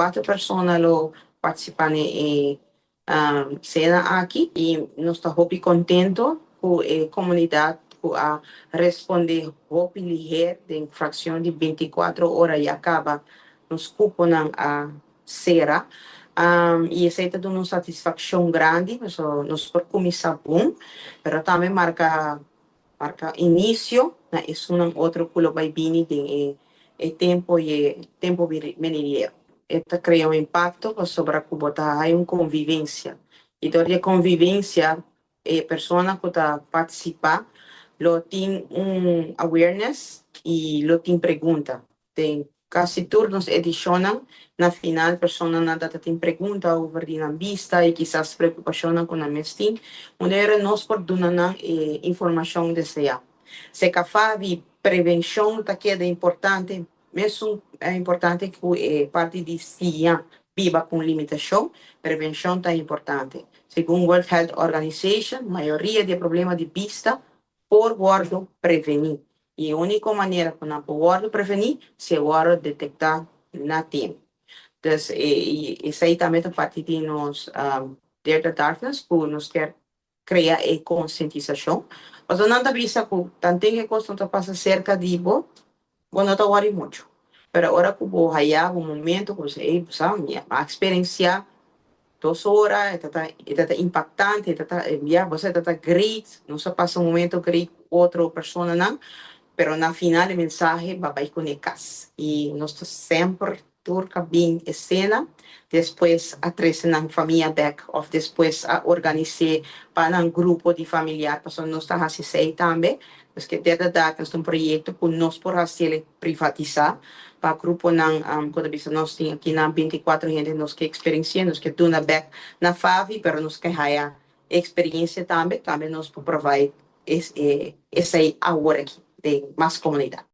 24 persona lo partisipá na e sena aki i nos ta hopi kontentu ku e komunidat ku a respondé hopi lihé. Den frakshon di 24 ora ya kaba nos kuponan a sera i esei ta duna un satisfakshon grandi, so nos por kuminsá bon, pero tambe marka inisio na esun otro ku lo bai bini den e tempu i e tempu venidero. E ta krea un impakto pasobra ku bo ta un konvivensia. I dor di konvivensia, e persona ku ta partisipá lo tin un awareness i lo tin pregunta. Den kasi tur nos edishon, na final personanan ta tin pregunta over di nan bista i kisas preokupashon ku nan mes tin. Manera nos por duna nan informashon deseá. Serka FAVI, prevenshon ta keda importante, mesun importante ku e parti di siña biba ku limitashon, prevenshon ta importante. Segun World Health Organization, mayoria di problema di bista por wòrdu prevení. I e úniko manera ku nan por wòrdu prevení, si wòrdu detektá na tempu. Dus esei tambe ta parti di nos Dare the Darkness, ku nos ke krea e konsientisashon. Mas nan ta bisa ku tantu e kos ta pasa serka di bo, bo no ta worry muchu. Pero ora ku bo haya un momento ku bo sabi, a eksperensiá 2 ora, ta impaktante, ta ya, bo ta great, nos a pasa un momento great ku otro personanan, pero na final e mensahe bo a bai kuné kas. I nos ta semper tur ku a bin e sena, despues a trese nan famia bèk, òf despues a organisá pa un grupo di familiar, pasobra nos ta hasi esei tambe, paske Dare the Darkness un proyekto ku nos por hasi privatisá, pa gruponan, ku bisa nos tin aki na 24 hende, nos ke eksperensiá, nos ke duna bèk na FAVI, pero nos ke haya eksperensia tambe, tambe nos por provide esei awor aki, di mas komunidat.